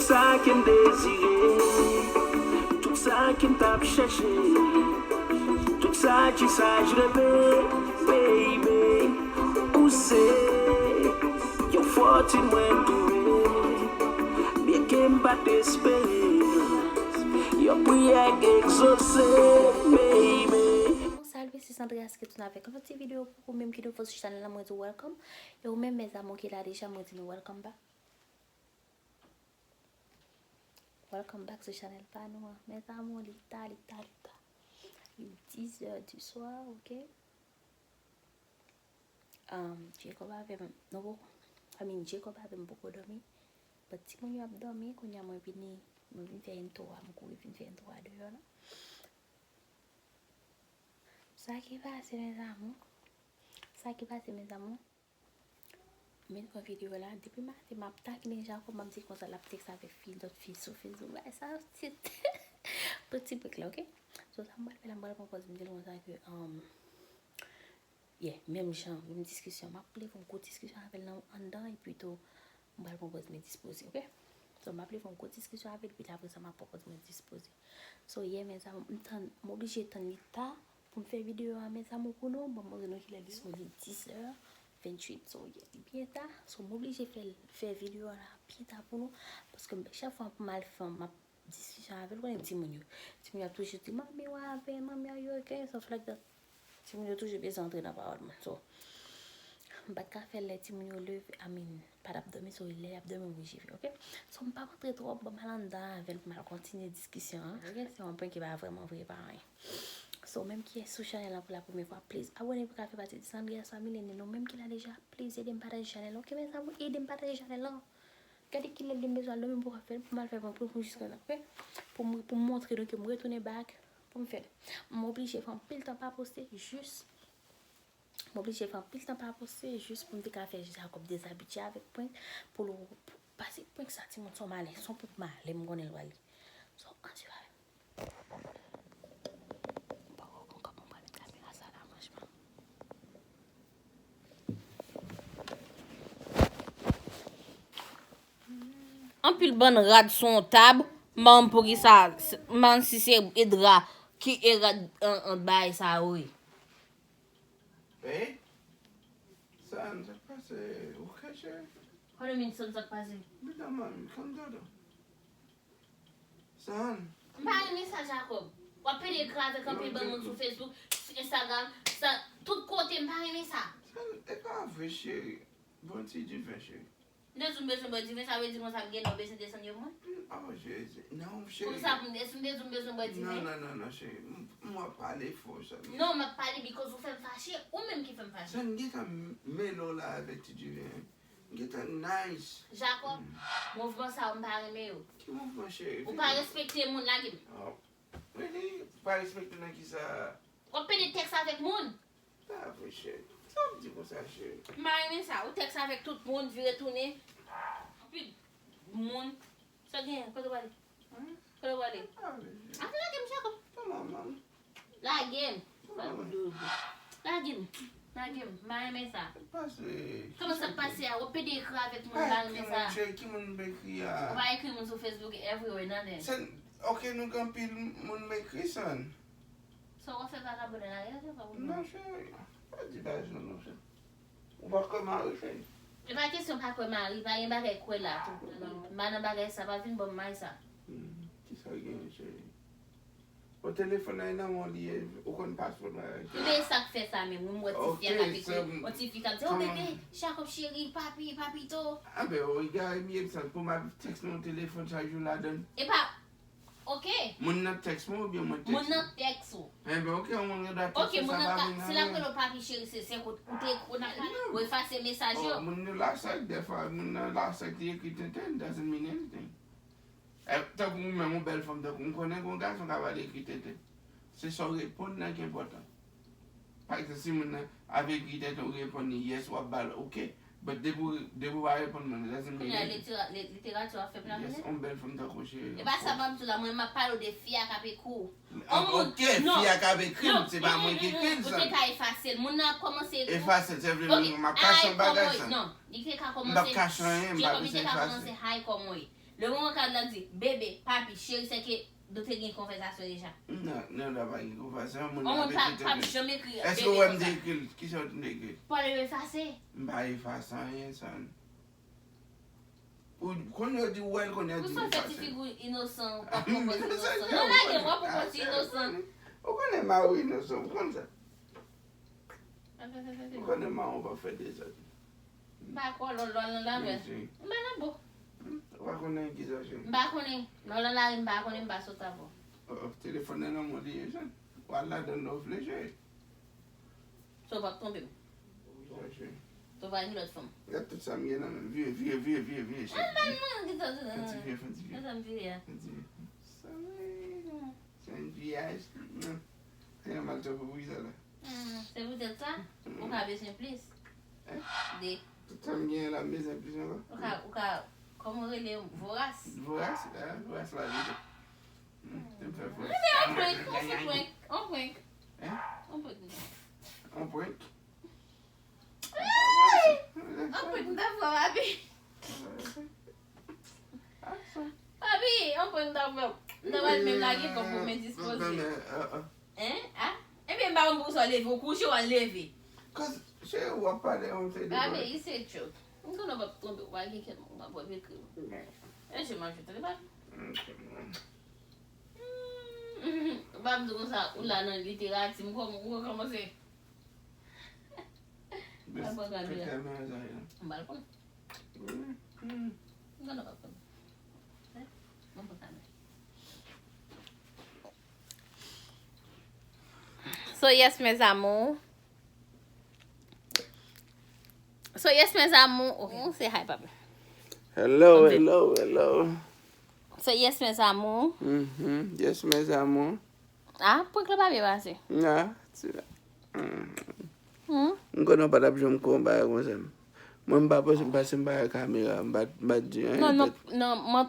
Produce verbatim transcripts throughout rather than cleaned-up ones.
Sa ke m dezire, tout sa ke m t ap chèche, tout sa ki sa j reve, baby. Ou se yon fòtin mwen dwe, byen ke m pa t espere, yon priyè k egzose, baby. Bon, salut, c'est Sandra, est-ce que tu n'avais qu'un petit vidéo pour vous-même qui nouveau sur channel, mwen di welcome. E ou menm, mes amours, ki la deja, mwen di nou welcome back. Welcome back to channel pa nou an. Mes amours, li ta, li ta, li ta. Li dis zè du soir, ok? Um, Jacob avè m, nou poko, I mean, Jacob avè m poko dòmi. But timoun yo ap dòmi, kounye a mwen vini, mwen vin fè intro a, m kouri vin fè intro a deyò la. Sa ki pase, mes amours? Sa ki pase, mes amours? Men nan videyo la, depi maten m ap takinen Jacob, m ap di konsa l ap tèks avèk fi, lòt fi sou Facebook. Bagay sa, se pou ti prank la, ok? So, sa m pral fè la, m pral pran pòz m di l konsa ke, um, yeah, menm jan, menm diskisyon. M ap leve yon gwo diskisyon avè l nan, anndan, epi tou, m pral pran pòz mwen dispoze, ok? So, m ap leve yon gwo diskisyon avè l, epi apre sa, m ap pran pòz mwen dispoze. So, yeah, mes amours, m tann, m oblije tann li ta pou m fè videyo a, mes amours, pou nou. Bon, m montre nou kilè li sou li dis zè venntuit, so, yeah, li byen ta. So, m oblije fè, fè videyo a la byen ta pou nou, paske m, chak fwa pou m al fè, m ap diskisyon avè l, konnen timoun yo. Timoun yo ap toujou di, "Manmi, w avè, manmi, are you okay?" Stuff like that. Timoun yo toujou bezwen antre nan pawòl mwen. So, m pa t ka fè lè timoun yo leve, I mean, pa t ap dòmi, so lè y ap dòmi, m oblije fè, ok? So, m p ap antre twòp, bon, m al anndan avè l pou m al kontinye diskisyon an. Ok, se yon prank ki pa vrèman vre, pa anyen. So, menm ki sou chanèl la pou la premyè fwa, please, abòne pou ka fè pati de Sandrias Family, nou menm ki la deja, please, ede m pataje chanèl la, ok, mes amours, ede m pataje chanèl la. Gade kilè li bezwen al dòmi, m poko fè l, pou m al fè prank pou, pou jis kontan, ok? Pou m, pou m montre nou ke m retounen back, pou m fè l. M oblije fè anpil tan pa poste, jis, m oblije fè anpil tan pa poste, jis pou m te ka fè Jacob dezabitye avèk prank, pou l, pou, pase prank sa, timoun, se yon malè, se yon prank malè, m konnen l pral ye. So, ann swiv avè m. M poko konn kòman m pral met kamera sa la, franchman. Anpil bann rad sou yon tab, m pa konn poukisa, m pa konn si se e dra ki e rad an, an bay sa yo ye. Hey, San, sa k pase? Ou ok, cheri? What do you mean, San, sa k pase? Bida man, calm down. San. M pa renmen sa, Jacob. W ap pede ekri avèk anpil bann moun sou Facebook, sou Instagram, sa, tout kote, m pa renmen sa. San, e pa vre, cheri. Bon ti diven, cheri. M te di w m bezwen bwè diven, sa vle di konsa m gen lè w bezwen desann yo pou mwen? Oh, Jezi. Non, cheri. Konsa pou m, èske m te di w m bezwen bwè diven? Non, non, non, non, cheri. M, m w ap pale fò, San. Non, m ap pale because ou fè m fache. Ou menm ki fè m fache. San, gentan m, mele w la avèk ti diven. Gentan nice. Jacob, mouvman sa yo m pa renmen yo. Ki mouvman, cheri? Ou pa respekte moun, lage m. Oh. Really? Ou pa respekte nan kisa? W ap pede tèks avèk moun. Pa vre, cheri. Sa w ap di konsa, cheri? M pa renmen sa. Ou tèks avèk tout moun, vire tounen. Anpil moun. Sa w genyen? Kote w prale? Kote w prale? Ap lage m, Jacob. Lage m. Lage m. Lage m. M pa renmen sa. Kòman sa pase a? W ap pede ekri avèk moun, m pa renmen sa. Ki moun, cheri? Ki moun m ekri a? Ou pa ekri moun sou Facebook everywhere, nothing. Ok, nou gen anpil moun m ekri, San. Sa w ap fè vagabon nan lari a, se pa pou mwen. Non, cheri. Pa di bagay sa non, cheri. Ou pa kwè mari, cheri? E pa kesyon pa kwè mari, pa gen bagay kwè la tou. M pa nan bagay sa, pa vin ban m may sa. Hmm, kisa w genyen, cheri? Bon, telefòn nan e nan men w li ye, ou konn paswòd mwen. Ebyen, e sa k fè sa menm, wi, m wè ti fi a k ap ekri, yon ti fi k ap di, "Oh, bebe, Jacob cheri, papi, papito." Anben, o, egare m ye, m sa pou m ap tèks nan yon telefòn chak jou ladann. E pa, Ok. Moun nan tèks mwen oubyen mwen tèks li? Moun nan tèks ou. Enben, ok, yon moun gen dwa tèks ou, sa pa vin anyen. Ok, moun nan ka, si l ap rele w papi cheri, se, se kout, ou te, ou n ap pale, ou efase mesaj yo. Oh, moun nan la sèk, dèfwa, moun nan la sèk, li ekri tenten, doesn't mean anything. Eh, tankou ou menm, yon bèl fanm, tankou m konnen gen yon gason k ap al ekri tenten. Se sa w reponn nan ki enpòtan. Pa egzanp, si moun nan ap ekri tenten, ou reponn li yes, w ap ba l ok. But depi w, depi w pa reponn moun, it doesn't mean anything. Kounye a, litera-, li-, literati a fè m la konnen. Yes, yon bèl fanm tankou w, cheri. E pa sa m ap di w la, mwen m ap pale w de fi a k ap ekri w. Ah, ok, fi a k ap ekri m, se pa mwen ki ekri l, sa. Ou te ka efase l. Moun nan ap kòmanse ekri w. Efase l, se vle di m ap kache yon bagay, sa. Non, li te ka kòmanse, m p ap kache anyen, m pa bezwen efase. Jacob, li te ka kòmanse hi, kòman w ye? Le moman kad la di, bebe, papi, cheri, se ke nou te gen konvèsasyon deja. Non, non, la pa gen konvèsasyon, moun On moun pa, pa janm ekri bebe konsa. Èske w wè m te ekri l? Kisa w te ekri l? Pale efase. M pa efase anyen, son. Ou konn yo di ou wè l, konn yo di ou efase. Ou fè ti figi inosan, ou pa pran pòz inosan. Non, lage m, w ap pran pòz inosan. Ou konnen mari w inosan, ou konn sa. Ou konnen mari w p ap fè dezòd. M pa kwè w lòl lòl nan lavè. M pa nan bo. Ou pa konnen kisa w cheri. M pa konnen. Lè w nan lari m pa konnen m pa sot avè w. Oh, telefòn nan nan men w li ye, Jan. W al ladann lè w vle, cheri. So w p ap twonpe m. Kisa w cheri. So w pa gen lòt fanm. Gad tout sa m gen nan men m. Vire, vire, vire, vire, vire, cheri. An ban mwen, kisa w di nan men m. Fè ti vire, fè ti vire. Kisa m vire a? Fè ti vire. Sa m vire. Se yon viyaj. Anyen mal twòp pou sa la. Hmm, se poutèt sa, ou ka bezwen plis. De. Tout sa m genyen la, m bezwen plis ankò. Ou ka, ou ka, kòman w rele yo? Voras? Voras, a, voras la vide. Hmm, se m fè voras. Mete yon prank, yon sou prank, yon prank. Hein? Yon prank. Yon prank? Yon prank, m ta fè w, papi. Papi, yon prank, m ta fè w. M ta pral menm lage kòb pou men dispoze. Hein? Ah? Ebyen m pa konn pou sa w leve, ou kouche w al leve. Cause cheri w ap pale yon seri de bagay. Baby, it's a joke. M konnen w p ap twonpe w, pa gen kè non, w p ap ekri m. E je m ap jwe tande pa. Ou p ap di konsa ou la nan literati, m kòm ou rekòmanse. M pral pran kamera. M pral pran. M konnen w p ap pran. Mwen pran kamera. So yes mes amours. So yes mes amours. Okay, say hi papa. Hello, hello, hello. So yes mes amours. Mhm. Yes mes amours. Ah, prank la pa byen pase. Ah, ti la. Hmm. M konnen w pa t ap janm konn bagay konsa. Mwen m pa panse m pase m pa wè kamera, m pa t, m pa t di anyen. Non, non, non, mwen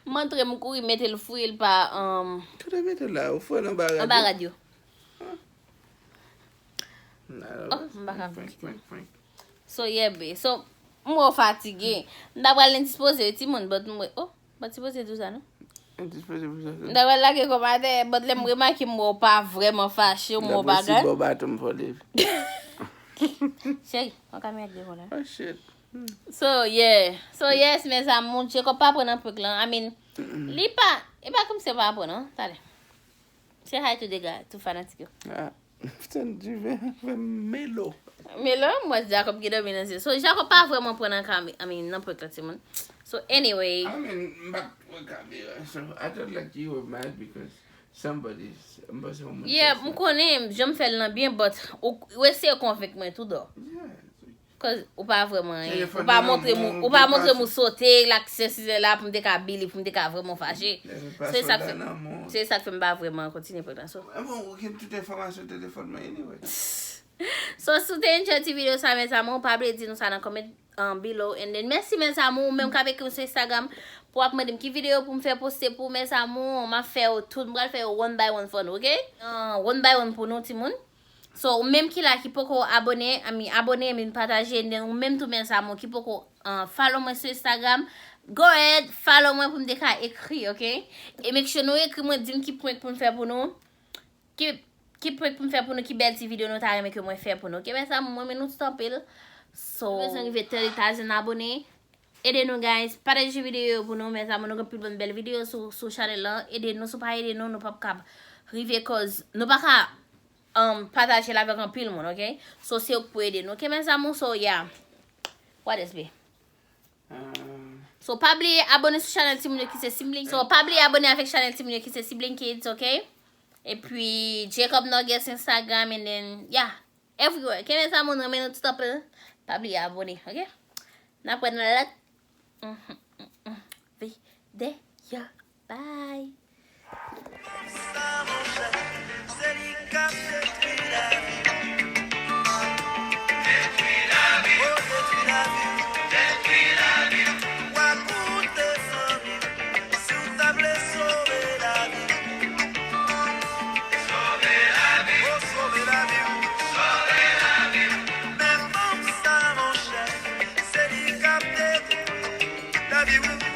M antre m kouri mete l fri l pa um. Kote mete l la? Ou fre l anba rad yo? Anba rad yo. Oh, m pa ka vin kite. So yeah bae. So m wè w fatige. M ta pral endispoze wi timoun but m wè oh m pa t sipoze di w sa non. Endispoze pou sa. M ta pral lage kò m atè but lè m remake m wè w pa vrèman fache ou m wè w pa gad. Bon baton m fò leve. Cheri, yon kamera k devan la. Oh shit. So yeah. So yes mes amours, Jacob pa pran nan prank lan. I mean, li pa, e pa kòmsi l pa pran non. Talè. Say hi to the guy, to fanatik yo. Ah, putain, Diven fè m melo. Melo, m wè Jacob gen dòmi nan zye. So Jacob pa vrèman pran nan kame, I mean, nan prank lan timoun. So anyway. I mean, m pa t pran kamera. So I thought like you were mad because somebody, m panse yon moun. Yeah, m konnen, jan m fè l lan byen, but ou eseye konvenk mwen tou dò. Yeah. Cause ou pa vrèman anyen. Ou pa montre m ou, ou pa montre m ou sote, l ak sèsizè la pou m te ka believe, pou m te ka vrèman fache. Se sa k fè, se sa k fè m pa vrèman kontinye prank lan. So. Mwen bon, ou gen tout enfòmasyon telefòn mwen anyway. So si w te enjoy ti videyo sa mes amours, pa bliye di nou sa nan comment um, below. And then mèsi mes amours, ou menm k ap ekri m sou Instagram pou w ap mande m ki videyo pou m fè poste pou w mes amours, m ap fè yo tout, m pral fè yo one by one for nou, ok? Uh, one by one pou nou timoun. So ou menm ki la ki poko abòne, I mean, abòne, I mean, pataje, and then ou menm tou mes amours ki poko uh, follow mwen sou Instagram, go ahead, follow mwen pou m te ka ekri, ok? E make sure nou ekri mwen, di m ki prank pou m fè pou nou. Ki, ki prank pou m fè pou nou, ki bèl ti videyo nou ta renmen ke mwen fè pou nou. Ok mes amours, mwen renmen nou tout anpil. So, nou bezwen rive ten thousand abòne. Ede nou guys, pataje videyo yo pou nou mes amours, nou gen pil bann bèl videyo sou, sou chanèl lan. Ede nou, si w pa ede nou, nou p ap kab rive cause nou pa ka um, pataje l avèk anpil moun, ok? So se ou k pou ede nou, ok mes amours? So yeah. What else be? So pa bliye abòne sou chanèl timoun yo ki se Sibling. So pa bliye abòne avèk chanèl timoun yo ki se Sibling Kids, ok? Epi Jacob Nogues Instagram and then yeah, everywhere. Ok mes amours, nou renmen nou tout anpil. Pa bliye abòne, ok? N ap wè nan lòt videyo. Bye. love you.